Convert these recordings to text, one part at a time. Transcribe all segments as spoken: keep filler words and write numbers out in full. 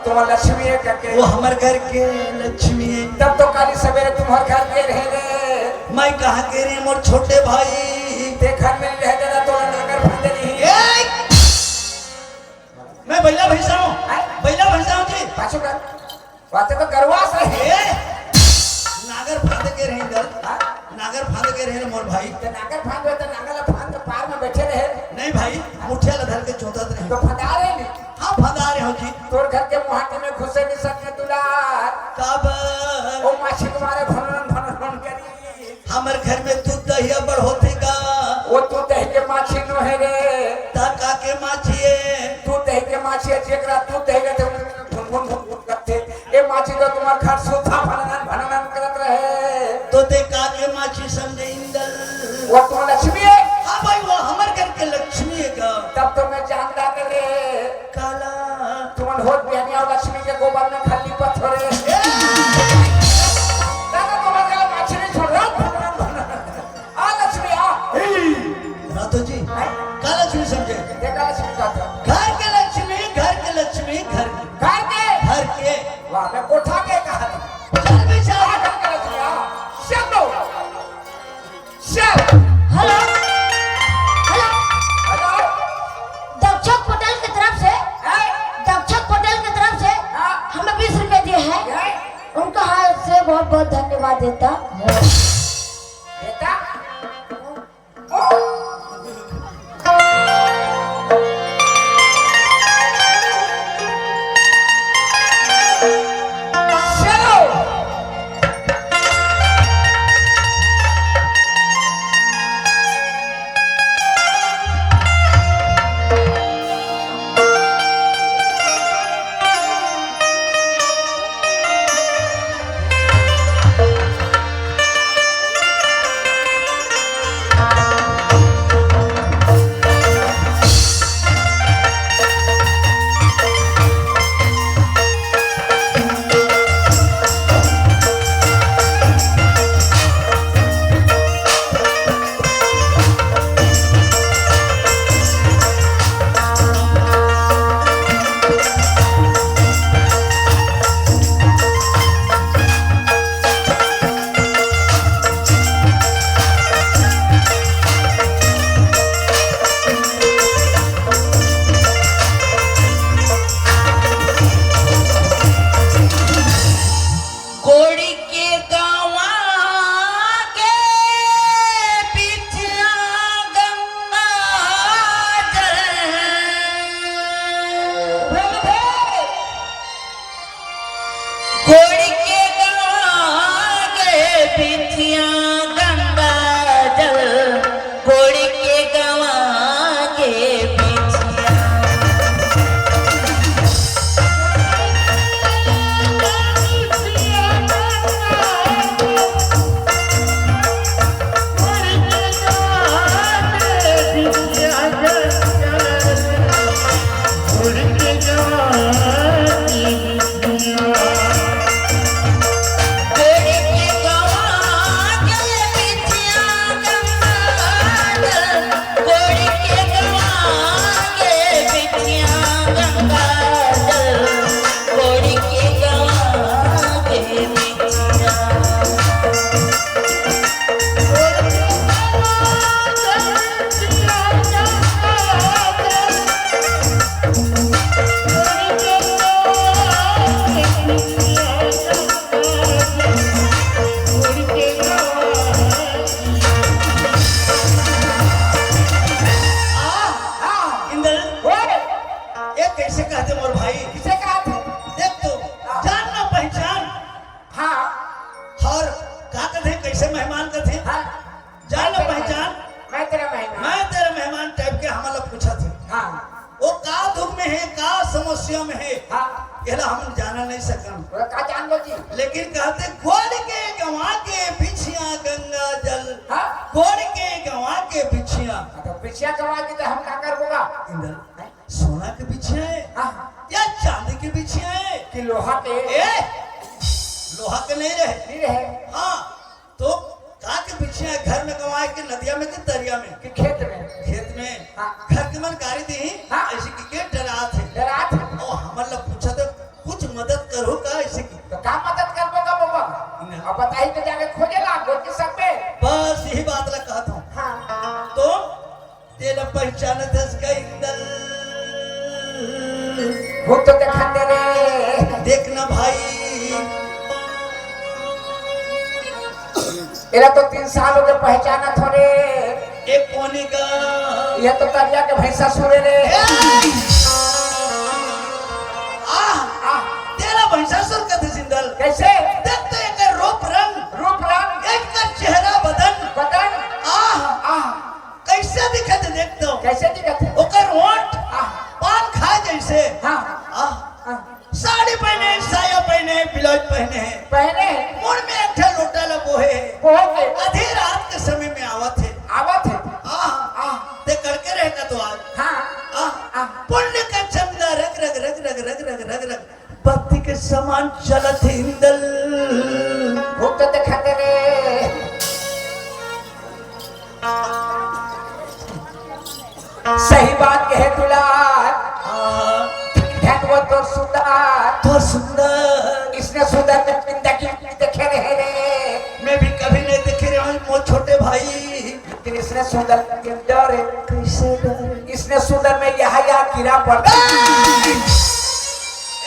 तुम्हार लक्ष्मी हे कहिके। वो हमर घर के लक्ष्मी हे। तब तो काली सवेरे तुम्हार घर गे रहे रे। मैं कहाँ गे रहे मोर छोटे भाई? ते घर में रहे दादा, तोला नांगर फांदे नहीं। ए! मैं बइला भैंसा हूँ। हैं? बइला भैंसा हूँ जी। पाछू कर। बातें तो गरवा से हे। ए! नांगर फांदे गे रहे इधर। हाँ? नांगर फांदे गे रहे रे मोर भाई। ते नांगर फांद रहे, ते नांगर ला फांद के पार में बैठे रहे। नहीं भाई, मुठिया ला धर के जोतत रहे। तो फंदा रहे नहीं। हाँ, फंदा रहे हो जी। तोर घर के मुहाटी में घुसे नहीं सके दुलार। काबर? वो माछी के मारे भनन भनन करी। हमर घर में दूध दही अब्बड़ होथे का? वो दूध दही के माछी नो हे रे। त का के माछी हे? दूध दही के माछी हे, जेकरा दूध दही रहथे, ओकरे में भुन भुन भुन भुन करथे। ए माछी तो तुम्हार घर सुद्धा भननन भननन करत रहे। तो ते का के माछी समझे इंदल? वो तुम्हार लक्ष्मी हे। हाँ भाई, वो हमर घर के लक्ष्मी हे का? तब तो मैं जानता के रे। काला। तुमन होत बिहनिया अउ लक्ष्मी के गोबर में खल्ली पथोरे। ए! दादा, तुम्हार घर माछी नहीं छोड़ रहा, भननन भननन। आ लक्ष्मी, आ। रातो जी, हैं? का लक्ष्मी समझे? देखा लक्ष्मी का था। घर के लक्ष्मी, घर के लक्ष्मी, घर के। घर के? घर के। वाह, मैं कोठा के कहा था। चल भी चल। आ घर के लक्ष्मी, आ। चल दो। चल। हेलो। हेलो। हेलो। दक्षक पटेल की तरफ से, हैं? दक्षक पटेल की तरफ से हाँ। हमें बीस रुपए दिए हैं। हैं? उनका हाथ से बहुत बहुत धन्यवाद देता। बेटा। कोड़ी के गंवा के बिछिया गंगा जल। कोड़ी के गंवा के बिछिया गंगा जल, कोड़ी के गंवा के बिछिया। इंदल, ओए! ये कैसे कहते मोर भाई? किसे कहते? देख तो, हाँ। जान ना पहचान। हाँ। और का कथे, कैसे मेहमान कथे? हाँ। जान ना मैं तेरा पहचान। मैं तेरा मेहमान। मैं तेरा मेहमान टाइप के हमला पूछा थे। हाँ। वो का दुख में है, का समस्या में है, हाँ। एला हम जाना नहीं सकन। वो का जान लो जी। लेकिन कहते, "गोड़ के गंवा के बिछिया गंगा जल।" हाँ। गोड़ के गंवा के बिछिया। हाँ, तो बिछिया गंवा के तो हम का करबो गा? इंदल, हैं? सोना के बिछिया है हाँ। या चांदी के बिछिया है? कि लोहा के? ए, लोहा के नहीं रहे। नहीं रहे। हाँ, तो का के बिछिया घर में गंवाए के नदिया में के तरिया में? के खेत में। खेत में। हाँ। घर के मन गारी दी, हाँ। ऐसे कि के डरात है। डरात है। और हमन ला पूछा तो कुछ भूत तो देखा दे रे। देख ना भाई, एला तो तीन साल हो गए, पहचाना थोड़े। एक कोनी का। ये तो तरिया के भैंसासुर रे। ए! आह! आह! तेला भैंसासुर कथे इंदल। कैसे? देख तो एकर रूप रंग। रूप रंग। एकर चेहरा बदन। बदन। आह! आह! कैसे दिखत हे देख तो। कैसे दिखत हे? ओकर ओंठ आह। पान खाए जैसे। हाँ। आह। हाँ। साड़ी पहने, साया पहने, ब्लाउज पहने हे। पहने हे। मुड़ में एक ठे लोटा ल बोहे। बोहे के। आधी रात के समय में आवत हे। आवत हे। आह। आह। ते करके रहेगा तो आज। हाँ। आह। आह। पुण्य का चंदा रग रग रग रग रग रग रग रग बत्ती के समान जलत हे इंदल। भूत देखा दे रे। सही बात कहे दुलार। हाँ। धन वो तो सुंदर। तो सुंदर। इसने सुंदर में जिंदगी में देखे रहे रे। मैं भी कभी नहीं देखे रहे हूँ, मोर छोटे भाई। लेकिन इसने सुंदर में डरे। कैसे डरे? इसने सुंदर में यहाँ, यहाँ कीड़ा पड़ता है। ए!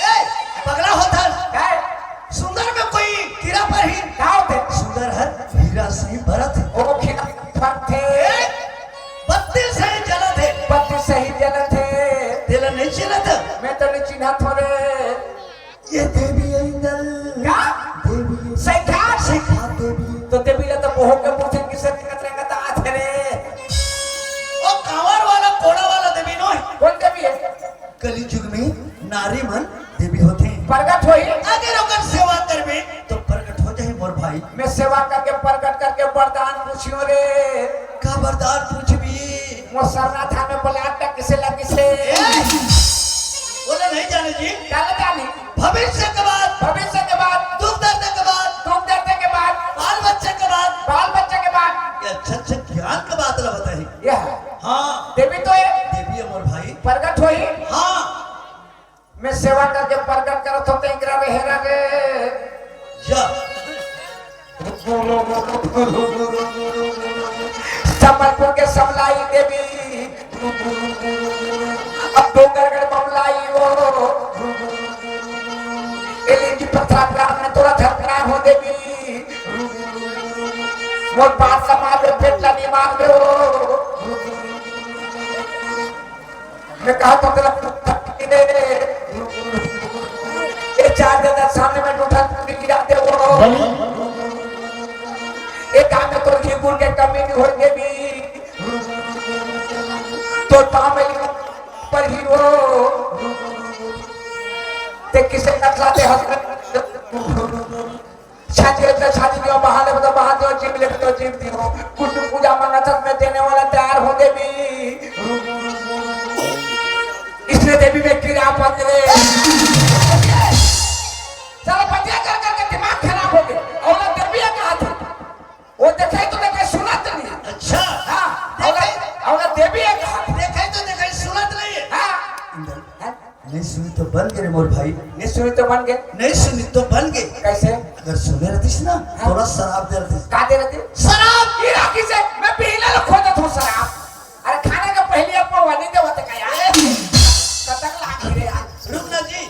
ए, पगला होथस। है? सुंदर में कोई कीड़ा परही। का होथे? सुंदर हर हीरा सही भरत हे। ओ खिला फरथे। ए, बत्ती सही जलत हे। बत्ती सही जलत हे। तेला नहीं चिन्हत? मैं तो नहीं चिन्हत हो रे। ये देवी हे इंदल। का? देवी। सही का? सही का देवी। तो देवी ला तो बहुत के पूछे किसे दिक्कत रंगत आथे रे। ओ कांवर वाला, कोड़ा वाला देवी नोहे। कौन देवी हे? कलयुग में नारी मन देवी होथे। प्रगट होही। अगर ओकर सेवा करबे तो प्रगट हो जाही मोर भाई। मैं सेवा करके, प्रगट करके वरदान पूछियो रे। का वरदान पूछबी? मोर सरना धाम में बलात्कार किसे लगिसे? ए! बोले नहीं जाने जी। काला जानी? भविष्य के बात। भविष्य के बात। दुख दर्द के बात। दुख दर्द के बात। बाल बच्चे के बात। बाल बच्चे के बात। ये अच्छा अच्छा ज्ञान के बात ला बताही। यह हाँ। देवी तो हे। देवी हे मोर भाई। प्रगट होही। हाँ। मैं सेवा करके प्रगट करत हों, ते इंदिरा रे, हेरा रे। जा। संबलपुर के समलाई देवी, अब डोंगरगढ़ बमलाई वो। एलिंगी प्रसाद राम ने तोरा धरपना हो देवी। मोर बात समाज में पेट ला नहीं मार दे हो। मैं कहा तो तेरा ये चार जगह सामने में उठा पूरी गिरा दे वो। एक काम में तो घी गुड़ के कमी नहीं होई देवी। तो पाँव में पर ही वो। ते किसे नखरा दे हंस। शादी होता शादी दियो, बहा लेबे तो बहा दियो, जीव लेबे तो जीव दियो। कुछ पूजा मांगत हस, मैं देने वाला तैयार हो देवी। इसने देवी में कीड़ा पकड़े। साला बतिया कर कर के दिमाग खराब हो गया। औरत देवी हे कहा था। वो देखे तो देखे, सुनत नहीं। अच्छा। हाँ, देखे औरत, औरत देवी हे कहा था। देखे तो देखे, सुनत नहीं है। हाँ। हाँ? नहीं सुनी तो बन गे रे मोर भाई। नहीं सुनी तो बन गे। नहीं सुनी तो बन गे। कैसे? अगर सुने रहतीस ना, हाँ। तोला शराब दे रहतीस। का दे रहतीस? शराब! ये राखी से मैं पीला लो खोजत हूँ शराब। अरे खाने का पहले आपको वही दे होते का यार? कतक लागी रे यार। रुक ना जी,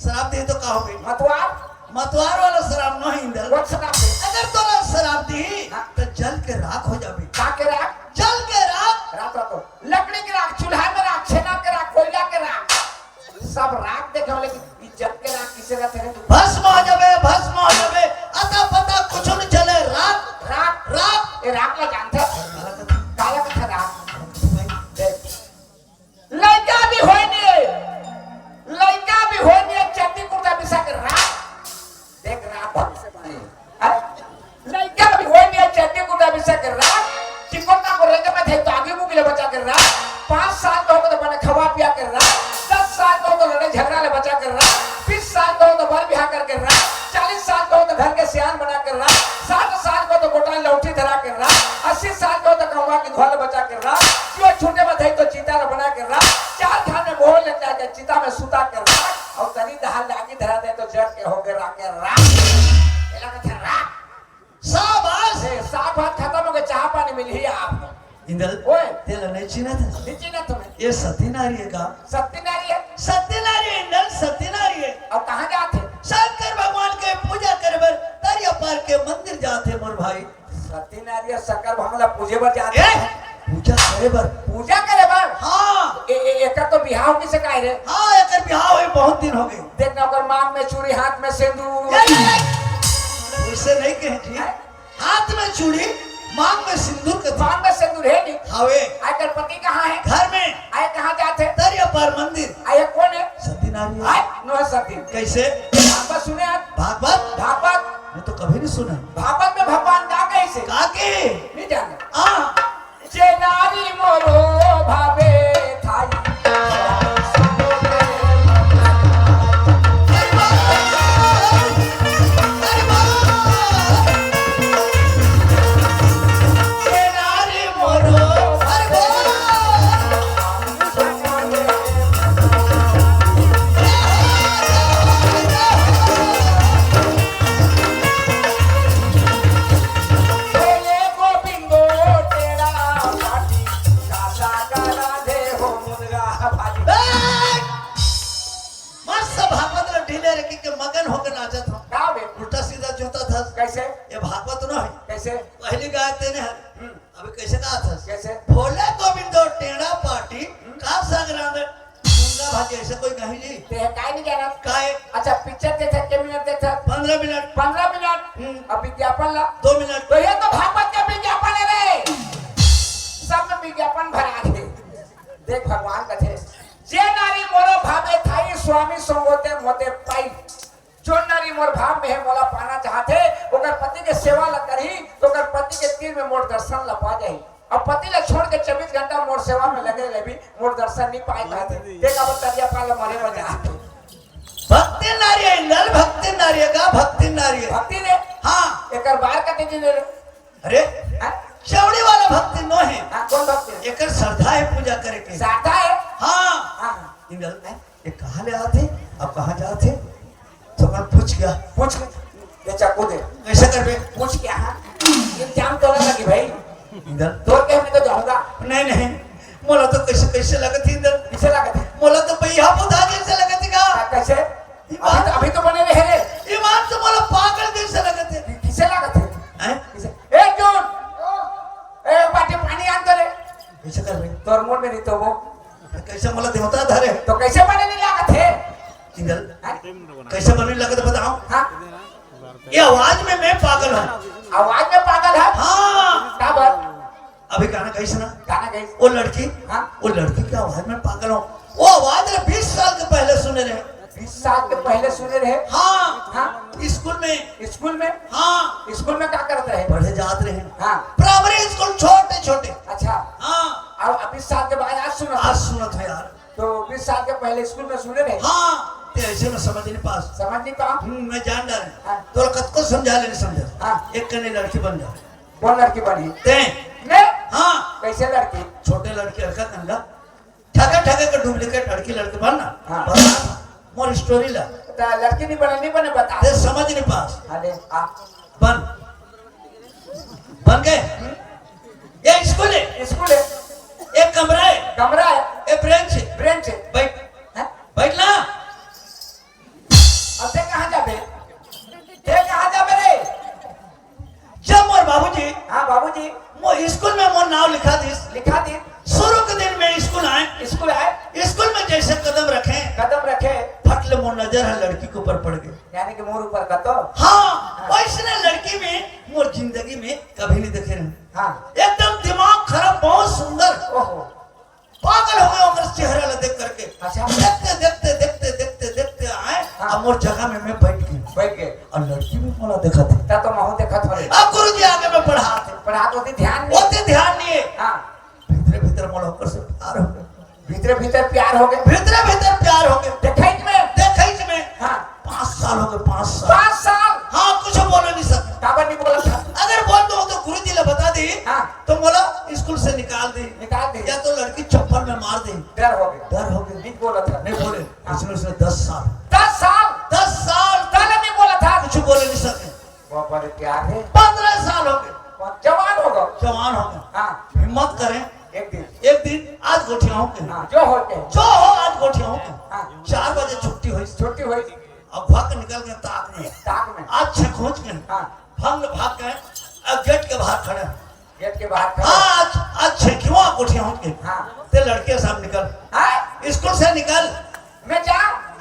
शराब दे तो का हो गई? मतवार? मतवार वाला शराब नहीं इंदल। कौन शराब दे? अगर तोला शराब दी, हाँ। तो जल के राख हो जाबे। का के राख? जल के राख। राख रखो। लकड़ी के राख, चूल्हा में राख, छेना के राख, कोयला के राख। सब राख देखे हो, लेकिन इज्जत के राख किसे रहते हैं? भस्म हो जाबे, भस्म हो जाबे। अता पता कुछ नहीं चले। राख, राख, राख। ये राख ला जानते हैं? काला कथा राख। देख। लइका भी होय नहीं, लइका भी होय नहीं, चड्डी कुर्ता बिसा के राख। देख राख। हाँ? लइका भी होय नहीं, चड्डी कुर्ता बिसा के राख, चिकोटा को रेंगे में थे तो आगे मुंह ले बचा के राख, पाँच साल तो होगा तो बने खवा पिया के राख, दस साल तो होगा तो लड़े झगड़ा ले बचा के राख, बीस साल तो होगा तो बर बिहा करके राख, चालीस साल तो होगा तो घर के सियान बना के राख, साठ साल को तो गोटा लौठी धरा के राख, अस्सी साल को तो कमवा की धोल बचा के राख, जो छूटे में थे तो चीता ले बना के राख, चार थान में मोह ले जाके चिता में सुता के राख, और तनी दहाल लागी धरा दे तो जर के हो के राख के राख। एला कथे राख। शाबाश। ए, साग भात खत्म हो गए, चाह पानी मिल ही आप। इंदल, ओए। तेला नहीं चिन्हत हस? नहीं चिन्हत हूँ मैं। ये सती नारी है का? सती नारी है? सती नारी है इंदल, मतलब पूजे बर जात ए? हे। पूजा करे बर। पूजा करे बर? हाँ। ए, ए, एकर तो बिहाव किसे काय रे? हाँ, एकर बिहाव हे, बहुत दिन हो गए। देख ना, ओकर मांग में चूड़ी, हाथ में सिंदूर। ए, ए, ए, वैसे नहीं कहे जी। हैं? हाथ में चूड़ी, मांग में सिंदूर के मांग में सिंदूर हे नहीं? हावे। आ एकर पति कहाँ हे? घर में। आए कहाँ जात हे? दरिया पार मंदिर। आए कौन हे? सती नारी हे। आए नो सती। कैसे? भागवत सुने आप? भागवत? भागवत। मैं तो कभी नहीं सुना। भागवत में भगवान का कैसे? का के? नहीं जाना। हाँ। जे नारी मोरो भावे थाई। मस्त भागवत ल ढीले रखी के मगन होके नाचत हो। का बे? उल्टा सीधा जोता था। कैसे? ये भागवत न है। कैसे? पहली गाय तेने हर। हम्म। अभी कैसे कहा था? कैसे? भोले गोविंदो टेढ़ा पाटी, हम्म। का संग रांधे? मुंगा भाजी, ऐसे कोई नहीं जी। ते है काय नहीं जाना? काय? अच्छा, पिक्चर देखे के मिनट देखे? पन्द्रह मिनट। पन्द्रह मिनट। हम्म। अब विज्ञापन ला? दो मिनट। तो ये तो भागवत का विज्ञापन है रे। सब में विज्ञापन भरा दे। देख भगवान कथे, जे नारी मोरो भावे थाई, स्वामी संगोते मोते पाई। जोन नारी मोर भाव में हे, मोला पाना चाहथे, ओकर पति के सेवा ला करही, तो ओकर पति के तीर में मोर दर्शन ला पा जाही। अब पति ला छोड़ के चौबीस घंटा मोर सेवा में लगे रही, मोर दर्शन नहीं पाए पाथे। देखा वो तरिया पाल मरे बजा। भक्ति नारी हे, इंदल, भक्ति नारी हे, का भक्ति नारी हे? भक्ति ने? हाँ। एकर बार कते दिन ले? अरे, हाँ? चौड़ी वाला भक्ति नो हे। हाँ, कौन भक्ति हे? एकर श्रद्धा हे पूजा करे के। श्रद्धा हे? हाँ। हाँ, हाँ। इंदल, हाँ। ये कहाँ ले आथे? अब कहाँ जाथे? तो अपन पूछ गया। पूछ के। ये चाकू दे। कैसे करबे? पूछ के, हाँ। इंतजाम तो लगा कि भाई। इंदल। तोर के हमने तो जाऊंगा। नहीं, नहीं। मोला तो कैसे, कैसे लगत हे इंदल? कैसे लगत हे? मोला तो भैया बुधा जैसे लगत हे का? हाँ, कैसे? ईमान अभी तो, अभी तो बने रहे रे। ईमान से मोला पागल जैसे लगत हे। कि-, किसे लागत हे? हैं? किसे? ए, क्यों? ए, बाटे पानी आन तो रे। कैसे कर रहे? तोर मुंह में नहीं तो वो। कैसे मोला देवता धरे? तो कैसे बने नहीं लागत हे? इंदल, हैं? कैसे बने लगत बताओ? हाँ? ये आवाज में मैं पागल हूँ। आवाज में पागल है? हाँ। का बात? अभी गाना गाइस ना? गाना गाइस। वो लड़की, हाँ। वो लड़की की आवाज में पागल हूँ। वो आवाज रे बीस साल के पहले सुने रहे। बीस साल के पहले सुने रहे? हाँ। हाँ। स्कूल में। स्कूल में? हाँ। स्कूल में का करत रहे? पढ़े जात रहे। हाँ। प्राइमरी स्कूल छोटे छोटे। अच्छा। हाँ। अब, अब बीस साल के बाद आज सुनत आज हूँ। सुनत हूँ यार। तो बीस साल के पहले स्कूल में सुने रहे? हाँ। ते ऐसे में समझ नहीं पास। समझ नहीं पास? हम्म, मैं जान डारे। हाँ। तोला कतको समझा ले, नहीं समझा। हाँ। एक कने लड़की बन जा। कौन लड़की बनी? ते। मैं? हाँ। कैसे लड़की? छोटे लड़की हरकत नंगा। ठगे ठगे के डुप्लीकेट लड़की लड़के बन ना। हाँ। बता मोर स्टोरी ला। तो लड़की नहीं बने, नहीं बने, बता। ते समझ नहीं पास। अरे, आ। बन। बन गए? ये स्कूल है? स्कूल है। एक कमरा है? कमरा है। एक ब्रेंच है? ब्रेंच है। बैठ। हैं? बैठ ना। अब ते कहाँ जाबे? ते कहाँ जाबे रे? जब मोर बाबूजी, हाँ, बाबूजी। मोर स्कूल में मोर नाम लिखा दिस। लिखा दिस। शुरू के दिन में स्कूल आए। स्कूल आए। स्कूल में जैसे कदम रखे, कदम रखे। फट ले मोर नजर ह लड़की के ऊपर पड़ गए। यानी कि मोर ऊपर का तो? हाँ, हाँ। वैसने लड़की में मोर जिंदगी में कभी नहीं देखे रहे। हाँ। एकदम दिमाग खराब, बहुत सुंदर। ओहो। पागल हो गए ओकर चेहरा ला देख करके। अच्छा। देखते, देखते, देखते, देखते, देखते आए, हाँ। अब मोर जगह में मैं बैठ गई। बैठ गए। और लड़की भी मोला देखत हे। ता तो महू देखत हो रे। अब गुरुजी आगे में पढ़ात हे। पढ़ात होती ध्यान नहीं। होती ध्यान नहीं है। हाँ। भीतरे भीतर मोला ओकर से प्यार हो गए। भीतरे भीतर प्यार हो गए। भीतरे भीतर प्यार हो गए। देखई में। देखई में। हाँ। पाँच साल हो गए, पाँच साल। पाँच साल? हाँ, कुछ बोले नहीं सकते। काबर नहीं बोला था? अगर बोल दो तो गुरुजी ला बता दी, हाँ। तो मोला स्कूल से निकाल दी। निकाल दी। या तो लड़की चप्पल में मार दी। डर हो गया। डर हो गया। नहीं बोला था। नहीं बोले। हाँ। इसने, उसने दस साल। दस साल? दस साल। पहले नहीं बोला था। कुछ बोले नहीं सकते। बाबा रे, क्या है? पन्द्रह साल हो गए। जवान हो गए। जवान हो गए। हाँ। हिम्मत करें। एक दिन। एक दिन आज गोठियाओं के। हाँ, जो होते हैं। जो हो आज गोठियाओं के। हाँ। चार बजे छुट्टी हुई। छुट्टी हुई। अब भाग के निकल गए ताक में। ताक में। आज छे पहुंच गए। हाँ। भाग में भाग गए। अब गेट के बाहर खड़े हैं। गेट के बाहर खड़ा। हाँ, आज, आज छेकियो कोठिया हो के। हाँ। ते लड़के सामने निकल। हाँ? स्कूल से निकल। मैं जा।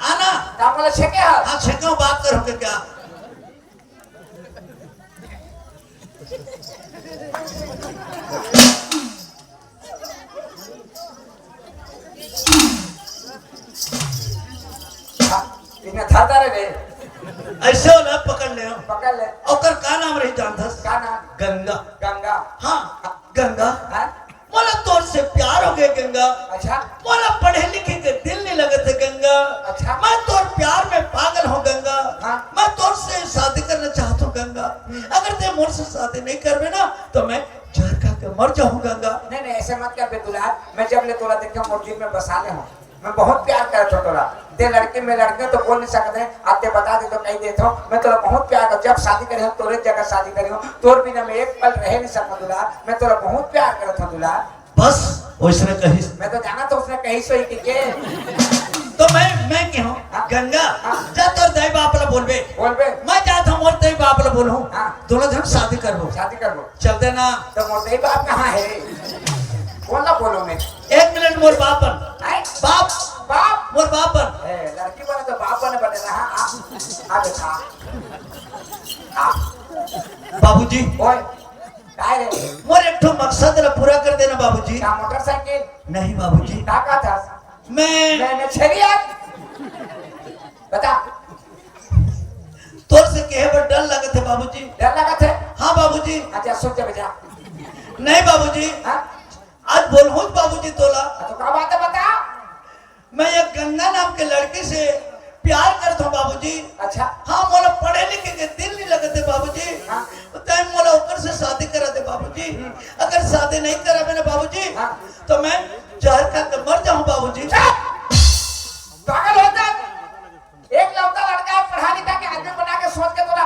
आना। ता बोला छेके हा। हाँ, छेके बात करो के क्या? हाँ, इन्हें धरता रे रे। ऐसे वाला पकड़ ले। पकड़ ले। ओकर का नाम रही जानथस? का नाम? गंगा। गंगा। हाँ, गंगा। हाँ? मोला तोर से प्यार हो गए गंगा। अच्छा। मोला पढ़े लिखे के दिल नहीं लगत है गंगा। अच्छा। मैं तोर प्यार में पागल हूँ गंगा। हाँ। मैं तोर से शादी करना चाहता हूँ गंगा। हम्म। अगर ते मोर से शादी नहीं करबे ना तो मैं जहर खा के मर जाऊँ गंगा। नहीं नहीं, ऐसे मत कर बे दुलार, मैं जब ले तोला देखा मोर दिल में बसा ले हूँ। मैं बहुत प्यार करत हूँ तोला। ते लड़की में लड़के तो बोल नहीं सकते, आप ते बता दे तो कही देता हूँ, मैं तोला बहुत प्यार कर, जब शादी करे हूँ तोरे जगह शादी करे हूँ, तोर बिना मैं एक पल रह नहीं सकता दुलार, मैं तोला बहुत प्यार करत हूँ दुलार। बस, उसने कही। मैं तो जाना था उसने कही सो ही के। तो मैं, मैं कहूँ, हाँ। गंगा, हाँ। जा तोर दाई बाप ला बोलबे। बोलबे। मैं जात हूँ मोर दाई बाप ला बोलूँ। हाँ। दोनों जन शादी करबो। शादी करबो। चल देना। तो मोर दाई बाप कहाँ है? कौन ला बोलो मैं? एक मिनट मोर बाप बन। हैं? बाप। बाप? मोर बाप बन। ए, लड़की बने तो बाप बने बने ना, हाँ, हाँ। हाँ बेटा। हाँ। बाबूजी। ओए। काय रे? मोर एक ठो मकसद ला पूरा कर देना बाबूजी। क्या मोटरसाइकिल? नहीं बाबूजी। का का था? मैं मैं, मैं छेरी आज। बता। तोर से कहे बर डर लगत है बाबूजी। डर लगत है? हाँ बाबूजी। अच्छा, सुन जा बेटा। नहीं बाबूजी। हाँ? आज बोलहूँ बाबूजी तोला। हाँ, तो का बात है बता? मैं एक गंगा नाम के लड़की से प्यार करत हूँ बाबूजी। अच्छा। हाँ, मोला पढ़े लिखे के दिल नहीं लगत है बाबूजी। हाँ। तो तैं मोला ओकर से शादी करा दे बाबूजी। हम्म। अगर शादी नहीं कराबे ना बाबूजी, हाँ। तो मैं जहर खा के मर जाऊँ बाबूजी। चुप! पागल हो जा। एक लौता लड़का है, पढ़ा लिखा के आदमी बना के सोच के तोला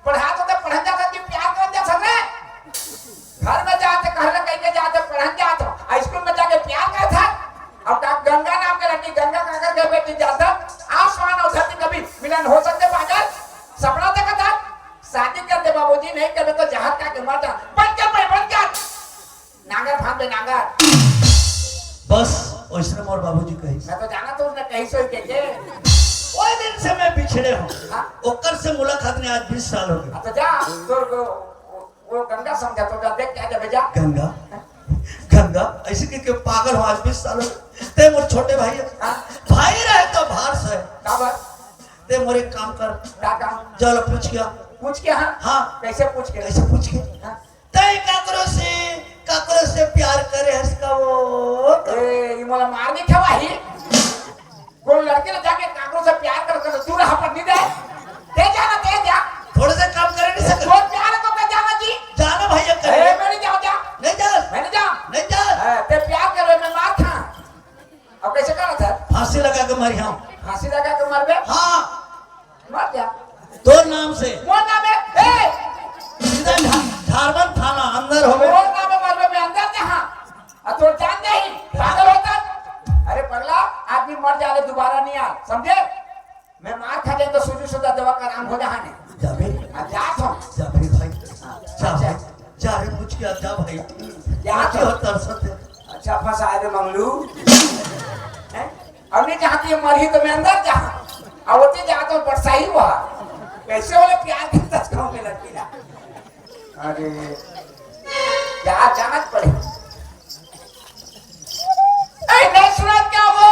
पढ़ा तो ते पढ़न जाता कि प्यार करन जाता रे? घर में जाते, घर में कहीं के जाते, पढ़न जात हो, आ स्कूल में जाके प्यार करत है। अब का गंगा नाम के लड़की, गंगा काकर के बेटी जाता, आसमान और धरती कभी मिलन हो सकते पागल? सपना देखत है, शादी कर दे बाबूजी, नहीं करबे तो जहर खा के मर जा। बन जा भाई, बन जा। नांगर फांद दे, नांगर। बस, ओइसने मोर बाबूजी कहिस। मैं तो जाना तो उसने कही सोई के, के। ओए दिन से मैं बिछड़े हूँ। हाँ? ओकर से मुलाकात ने आज बीस साल हो गए। हाँ, तो जा, तोर को, वो, वो गंगा समझा तो जा, देख के आ जा बेटा। गंगा, गंगा, ऐसे के, के पागल हो, आज बीस साल हो गए। ते मोर छोटे भाई है। हाँ? भाई रहे तो भार से। का बात? ते मोर एक काम कर। का काम? जा ला पूछ के आ। पूछ के, हाँ? हाँ। कैसे पूछ के? कैसे पूछ के? हाँ। तैं काकरो से, काकरो से प्यार करे हस का वो? ए, ई मोला मार नहीं खवाही। कोन लड़की ला जाके काकरो से प्यार कर, कर दूर हपट नहीं दे। ते जाना, ते जा। थोड़े से काम करे नहीं सकत। तो प्यार तो मैं जाना जी। जाना भैया करे। ए, मैं नहीं जाऊँ, जा। नहीं जा। मैं नहीं जाऊँ। नहीं जा। ए, ते प्यार करे, मैं मार खा। अब कैसे करत है? फांसी लगा के मरिहांव। फांसी लगा के मरबे? हाँ। मर जा। तोर नाम से। मोर नाम है, ए! सीधा झा-, झारबंद थाना अंदर होवे। मोर नाम है मरबे में अंदर जहाँ। आ तोर जान नहीं, पागल होता। अरे पगला, आदमी मर जाले दोबारा नहीं आ, समझे? मैं मार खा जाए तो सूजी सुधा दवा का नाम हो जहाँ ने। जाबे। आ जा तो। जाबे भाई। हाँ, जा अच्छा। भाई। जा रे मुझके जा भाई। जा मुझके तो। तरसत है। अच्छा फंसा रे मंगलू। हैं? अब नहीं चाहती है मरही तो मैं अंदर जा। अब होते जा तो बरसाही हुआ। कैसे वाले प्यार के तस्करों में लड़की ना। अरे, क्या जाना पड़े। ए, नहीं सुना क्या वो?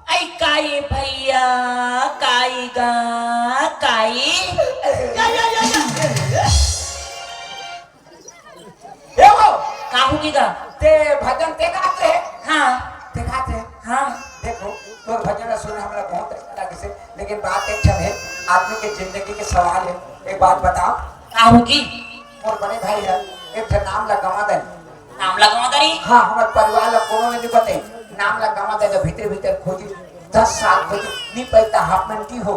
ऐ काई भैया, काई गा, काई। या, या, या, या। ए वो, का होगे गा? ते भजन ते गात रहे? हाँ। ते गात रहे? हाँ। देखो, तोर भजन सुन हमरा बहुत अच्छा लगे से, लेकिन बात एक ठन है, आदमी के जिंदगी के सवाल है। एक बात बताओ। का होगे? मोर बड़े भाई है, एक ठन नाम ला गंवा दे। नाम ला गंवा दे? हाँ, हमर परिवार ला कोनो ने नहीं बताई। नाम ला गंवा दे, भीतर भीतर खोजी, दस साल खोजी, नहीं पैता, हाफ मेंटी हो।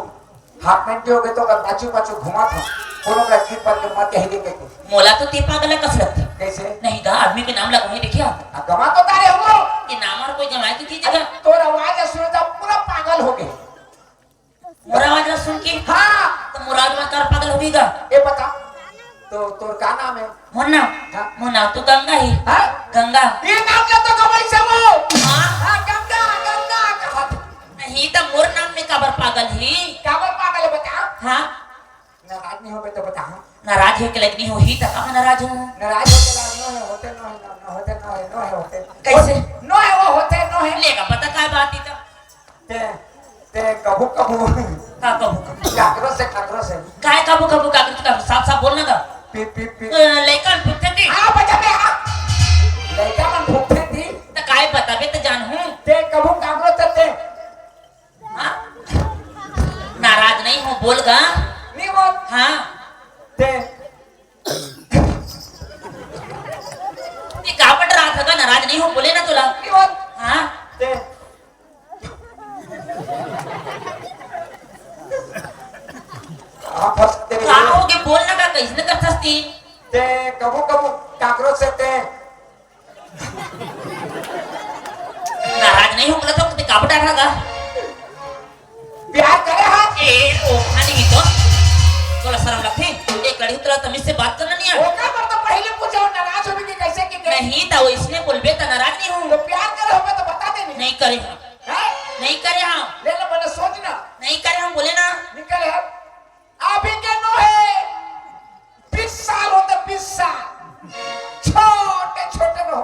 हाफ पैंट के होगे तो ओकर पाछू पाछू घुमत हो, कोनो करा गिर पड़ के मर जाही कहिके। मोला तो ते पागल कस लगथे। कैसे? नहीं गा, आदमी के नाम ला गंवाही देखिया। आ, गंवा तो तारे हो। ये नाम और कोई गंवाए की चीज है? तोर आवाज ला सुने तो पूरा पागल हो गए। मोर आवाज ला सुन के? हाँ। तो मोर आवाज ला कर पागल हो गई गा? ये बता। तो तोर का नाम हे? मोर नाम? हाँ। मोर नाम तो गंगा हे। हाँ? गंगा। ये नाम ला तो गंवई सब हो। हाँ? हाँ, गंगा, गंगा कहत। नहीं, त मोर नाम में काबर पागल हे? काबर पागल हे, बता। हाँ? नाराज नहीं होबे तो बता। नाराज होय के लायक नहीं होही, त काबर नाराज होहूँ? नाराज होय के लायक नहीं होय, होते नहीं होय, ना, ना होते नहीं होय, नहीं होय, होते। कैसे? नहीं होय, वो होते नहीं होय। ले गा, बता काय बात हे त। ते, ते कभू कभू। का कभू कभू? काकरो से, काकरो से। काय कभू कभू, काकरो से? साफ साफ बोल ना गा। पी, पी, पी। अ, लइका मन फुकथे ती। हाँ, बचा बे, हाँ। लइका मन फुकथे ती। त काय बताबे त जानहूँ। ते कभू काकरो से ते। हाँ? नाराज नहीं हों, बोल गा। नहीं बोल। हाँ। ते। ते काबर डराथस गा, नाराज नहीं हों, बोले ना तोला। नहीं बोल। हाँ। ते। आप हंसते का हो गे, बोल ना गा, कइसने करथस ती? ते कभू कभू काकरो से ते। नाराज नहीं हों, बोला तो ते काबर डराथस गा। प्यार करे हस? ए, ओ, खानी ही तो। तोला शरम लगथे? एक लड़की तोला तमीज से बात करना नहीं आय? ओकर बर तो पहले पूछो, नाराज होबे कि कैसे कि नहीं, त वइसने बोलबे त नाराज नहीं हों। तो प्यार करे होबे तो बता दे नहीं। नहीं करे हँव। हैं? नहीं करे हँव। ले ले, बोले सोच ना। नहीं करे हँव, बोले ना। नहीं करे हँव। अभी के नोहे, बीस साल होते, बीस साल। छोटे छोटे रहो,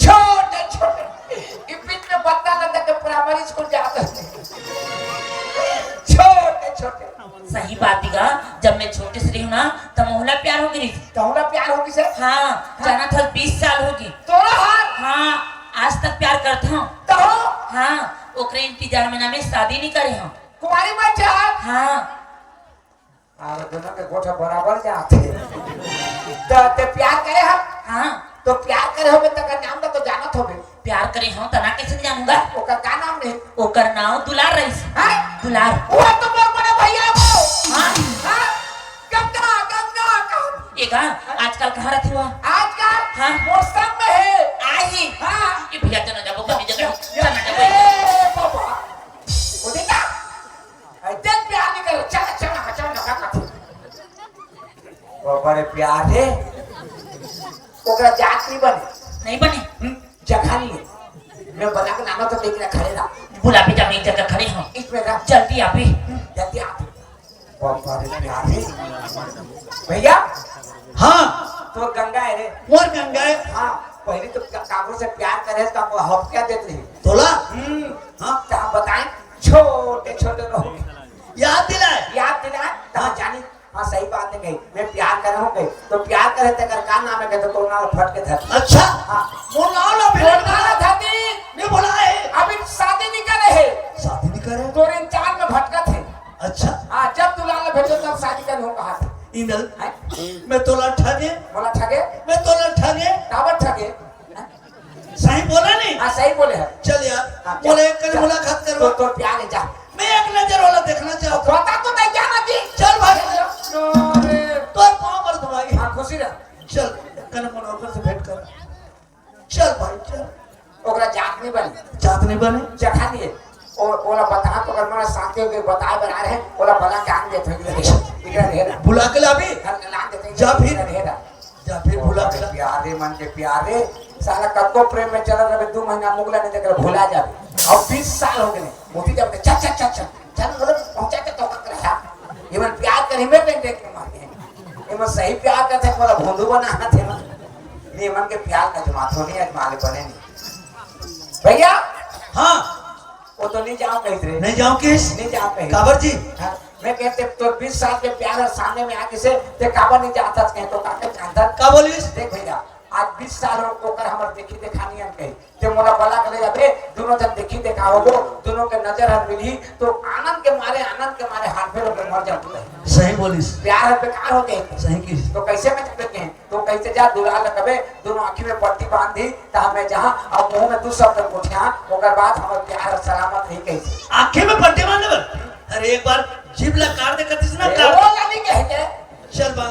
छोटे छोटे। ये बीच में बदला लगा के प्राइमरी स्कूल जाते थे। छोटे छोटे। सही बात हे गा, जब मैं छोटे से रही हूँ ना, तब मोला प्यार हो गे। तोला प्यार हो गे से? हाँ, हाँ। जानथस, बीस साल हो गे। तोला हर? हाँ, आज तक प्यार करथँव। तो? हाँ, ओकरे इंतजार में ना मैं शादी नहीं करे हँव। कुंवारी मत जा। हाँ। अरे, दोनों के गोठा बराबर जाथे। त ते प्यार करे हस? हाँ। तो प्यार करे होबे, तेकर नाम ला तो जानत होबे। प्यार करे हँव, त ना कइसे जानहूँ गा? ओकर का नाम हे? ओकर नाम दुलार रहिस। हाँ? दुलार। वो तो मोर बड़े भैया वो। हाँ? हाँ? गंगा, गंगा, कहाँ? ए गा, आजकल कहाँ रहिथे वो? आजकल? हाँ। मोर संग में हे। आही। हाँ। ए भैया, चल ना जाबो, कभी जगह। चल ना जाबो। ए बाबा। वो देखा? अरे, देख प्यार नहीं करे, चल, चल, चल, चल, चल। बाबा रे, प्यार हे, ओकरा जात नहीं बने। नहीं बने? हम्म, जगह नहीं हे। मैं बना के लाना तो देख ले, खड़े रहा। बुला भी जा, मैं एक जगह खड़े हँव। इसमें रहा। जल्दी आ भी। हम्म, जल्दी आ भी। बाबा रे, प्यार हे। भैया। हाँ। तोर गंगा हे रे। मोर गंगा हे। हाँ, पहले तो का-, काकरो से प्यार करे, तो आपको हक क्या देते हैं? तोला? हम्म। हाँ। तो हम बताएं, छोटे छोटे रहो। याद दिलाए। याद दिलाए, तो हाँ जानी, हाँ सही बात हे कही, मैं प्यार करे हूँ कही, तो प्यार करे तेकर का नाम हे कही, तो तोर नाम फट के धर। अच्छा। हाँ। मोर नाम ला भी मोर नाम ला धर दी। नहीं बोला है। अभी शादी नहीं करे है। शादी नहीं करे? तोर इंतजार में भटकत है। अच्छा। हाँ, जब दुलार ला भेजो तब शादी करे हूँ कहा था। इंदल, हैं? मैं तोला ठगे। बोला ठगे? मैं तोला ठगे। काबर ठगे? सही बोला नहीं? हाँ, सही बोले हे। चल यार, हाँ, बोले चल, एक कन चल। मुलाकात करवा। तो, तो प्यार हे, जा। मैं एक नजर वाला देखना चाहता हूँ। बता तो नहीं, क्या ना जी? चल भाई। अरे। तोर पाँव पर दबाई। हाँ, खुशी रह। चल, एक कन मुलाकात से भेंट कर। चल भाई, चल। ओकरा जात नहीं बने। जात नहीं बने? जगह नहीं हे। ओ, ओला बता तो कर, मना शांति होके बताए बना रहे, ओला बला के आन देते हैं, इधर, इधर रहे ना। बुला के ला भी। हाँ, लान देते हैं, जा फिर। इधर रहे ना। जा फिर बुला के ला। प्यारे मन के प्यारे, साला कतको प्रेम में चला रहे, दो महीना मुगला नहीं देख रहे, भुला जाबे। अब बीस साल हो गए, मोती जब चल, चल, चल, चल, चल, बोले, पहुंचा के तो कर रहा। ये मन प्यार करे, मैं देख देख के मारे हैं। ये मन सही प्यार करते, बोला, भोंदू बना थे ना। ये मन के प्यार का जमा तो नहीं, अजमा ले बने नहीं। भैया, हाँ। वो तो नहीं जाओ कहीं रे। नहीं जाओ किस? नहीं जाओ कहीं। काबर जी? हाँ, मैं कहते तो बीस साल के प्यार और सामने में आके से ते काबर नहीं जाता कहीं तो काके जानता। का बोलिस? देख भैया, आज बीस साल हो ओकर हमर देखी देखानी हम कहीं। ते मोला बला के ले जाबे, दोनों जन देखी देखा होबो, दोनों के नजर हर मिली तो आनंद के मारे, आनंद के मारे हाथ में होकर मर जाबो कहीं। सही बोलिस। प्यार हर बेकार हो गए। सही किस। तो कैसे में जाबे कहीं? तो कइसे जा दुलार ल कबे, दोनों आँखी में पट्टी बांध दी, त हमें जहाँ अब मुँह में दू शब्द गोठिया, ओकर बाद हमर प्यार सलामत रही कइसे। आँखी में पट्टी बांधे बर? अरे एक बार जीभ ला काट दे कतिस ना ए, काट। वो ला नहीं कहे के। चल बा।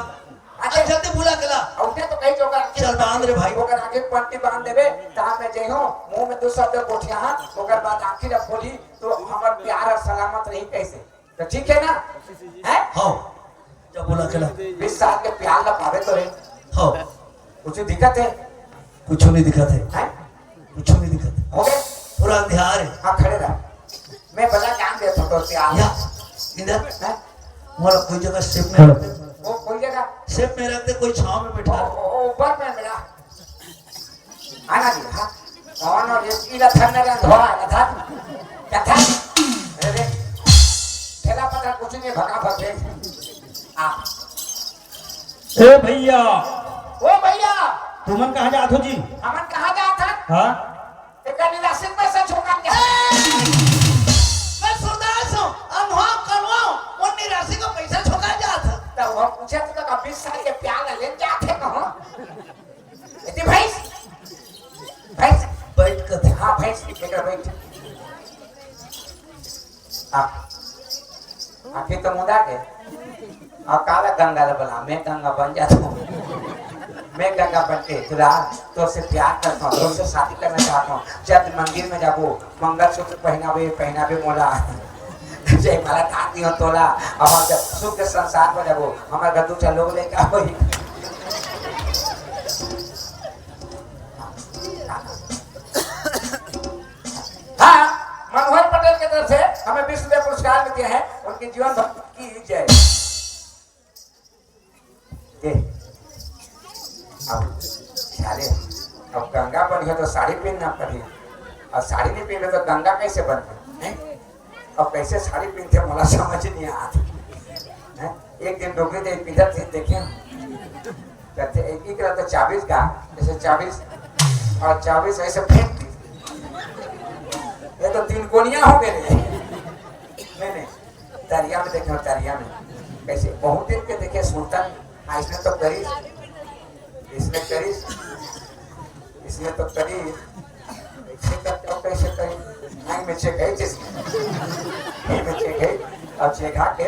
अच्छा। अच्छा, जल्दी बुला के ला। और उसने तो कही जो ओकर आँखी चल में बांध रे भाई। ओकर आँखी में पट्टी बांध देबे, त हमें जइहो, मुँह में दू शब्द गोठिया, ओकर बाद आँखी ला खोली, तो हमर प्यार सलामत रही कइसे। तो ठीक है ना? हैं? हाँ। जब बोला रात के प्यार ला पावे तो रे। हो। कुछ दिक्कत है? कुछ नहीं दिक्कत है। हैं? कुछ नहीं दिक्कत है। हो गए? पूरा अंधियार है। हाँ, खड़े रह। मैं बला जान दे तो प्यार। या, इधर। हैं? मोला कोई जगह सेफ में रख दे। वो कोई जगह? सेफ में रख दे, कोई छांव में बैठा। ओ, ओ, ऊपर में मेरा। आना जी, हाँ। कौन और ये पीला थर में रंग धोआ है, था? क्या था? अरे, ठेला पता कुछ नहीं, भगा भगे। आ। ए भैया। ओ भैया। तुमन कहाँ जात हो जी? हमन कहाँ जात हन? हाँ? एक निराशित में से झोंका के। मैं सूरदास हूँ, अंधवा करवा, वो निराशी को पैसा झोंका जात है। तो वो पूछे तो का बीस साल के प्यार ले जात है कहाँ? इतनी भैंस, भैंस। बैठ कर थे। हाँ, भैंस, एक बैठ। हाँ। आखिर तो मुदा के। अब काला गंगा ला बला, मैं गंगा बन जाता हूँ। मैं गंगा बन के, "दुलार, तोर से प्यार करता हूँ, तोर से शादी करना चाहता हूँ। जब मंदिर में जाबो, मंगलसूत्र पहनावे, पहनावे मोला। जयमाला डाल दियो तोला, अब हम जब सुख के संसार में जाबो, हमारे घर दो चार लोग लेके आओ।" हाँ, मनोहर पटेल की तरफ से हमें बीस रुपए पुरस्कार मिलते हैं, उनके जीवन भक्ति की जय। ये, अब सारे, अब गंगा बनिया तो साड़ी पहनना पड़ी, और साड़ी नहीं पहने तो गंगा कैसे बनते हैं? अब कैसे साड़ी पहनते, मोला समझ नहीं आत। हैं? एक दिन डोकरी दे पीधर थे, देखे हम। कहते, एक ही तरह तो चाबीस का, जैसे चाबीस और चाबीस ऐसे फेंक दी। ये तो तीन कोनिया हो गए रे। मैंने दरिया में देखे, दरिया में कैसे बहुत दिन के देखे, सुनता नहीं। हाँ, इसने तो करी, इसने करी, इसने तो करी। ऐसे करके और कैसे करी? नहीं, में छेक है जिसमें, नहीं, में छेक है। और छेका के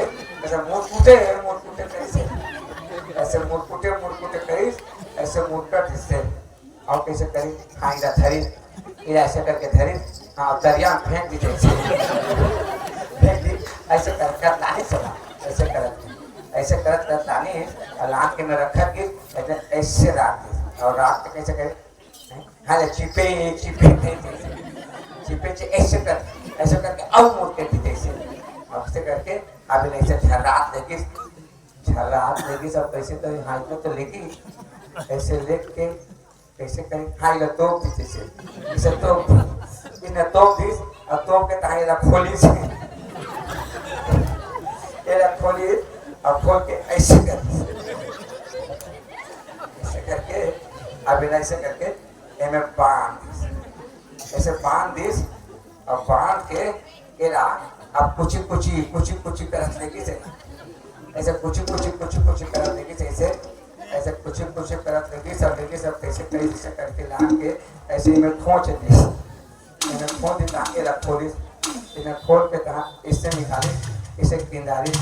ऐसे मुड़ कूटे, मुड़ कूटे कैसे, ऐसे मुड़ कूटे, मुड़ कूटे करी, ऐसे मुड़ कर जिससे। और कैसे करी? हाँ, इधर धरी, इधर ऐसे करके धरी, हाँ, दरिया में फेंक दी जैसे। फेंक दी, ऐसे कर, कर लानी सब, ऐसे करत, ऐसे करत, करत लानी, और लान के मैं रखत गिस, ऐसे, ऐसे राख दी। और राख के कैसे करे? हाँ, ले, चिपे, चिपे, चिपे, चिपे, ऐसे कर, ऐसे करके और मुड़ के भी जैसे, ऐसे करके, अभी ऐसे झर्रात लेके, झर्रात लेके सब कैसे करी? हाँ, इतना तो लेके, ऐसे लेके, कैसे करी? हाँ, ये तोप दी जैसे, इसे तोप दी, इन्हें तोप दी, और तोप के तहाँ ये खोली से, ये खोली, और खोल के ऐसे कर, ऐसे करके, अब इन्हें ऐसे करके, एमे बांध दिस। ऐसे बांध दिस, अब बांध के एला अब कुची कुची, कुची कुची करत लेगिस। ऐसे कुची कुची, कुची कुची करत लेगिस। ऐसे, ऐसे कुची कुची करत लेगिस। सब लेगिस, सब कैसे कैसे करके लान के ऐसे में खोंच दिस। इन्हें खोल दी, ताकि एला खोलिस। इन्हें खोल के कहा, इससे निकालिस, इसे किंदारिस।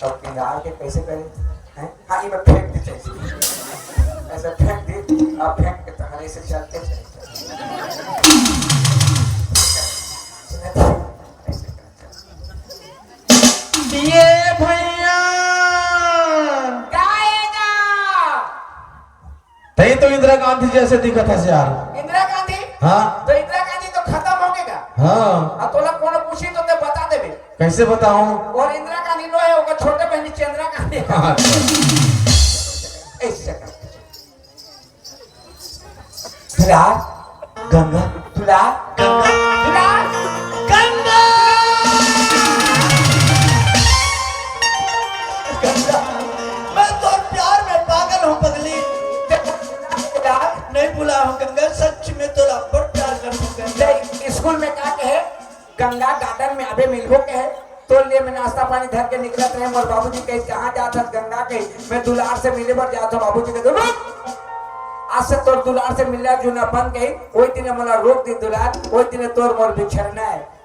अब किंदार के कैसे करे? हैं? हाँ, ये मैं फेंक दी चाहिए। ऐसे फेंक दी, अब फेंक के तहारे से चलते चलते। ये भैया। गाएगा। तई तो इंदिरा गांधी जैसे दिखत हस यार। इंदिरा गांधी? हाँ। तो इंदिरा गांधी तो खत्म हो गएगा। हाँ। अब तोला कोनो पूछी तो ते बता देबे। कैसे बताऊं? और इंदिरा गांधी नो है, ओकर छोटे बहन चंद्रा गांधी है। हाँ। ऐसे कर। दुलार, गंगा, दुलार, गंगा, दुलार, गंगा। गंगा, मैं तो प्यार में पागल हूँ पगली। दुलार। नहीं भुला हूँ गंगा, सच में तो अब्बड़ प्यार कर हूँ गंगा। ते स्कूल में का कहे? गंगा गार्डन में अबे मिलबो कहे, तोर लिए मैं नाश्ता पानी धर के निकलत रहे। मोर बाबूजी कहे, "कहाँ जात हस गंगा?" कहे, "मैं दुलार से मिले बर जात हूँ।" बाबूजी कहे, "रुक, आज से तोर दुलार से मिलना जुलना बंद।" कहे, "ओई दिने मोला रोक दी दुलार, ओई दिने तोर मोर बिछड़ना है।"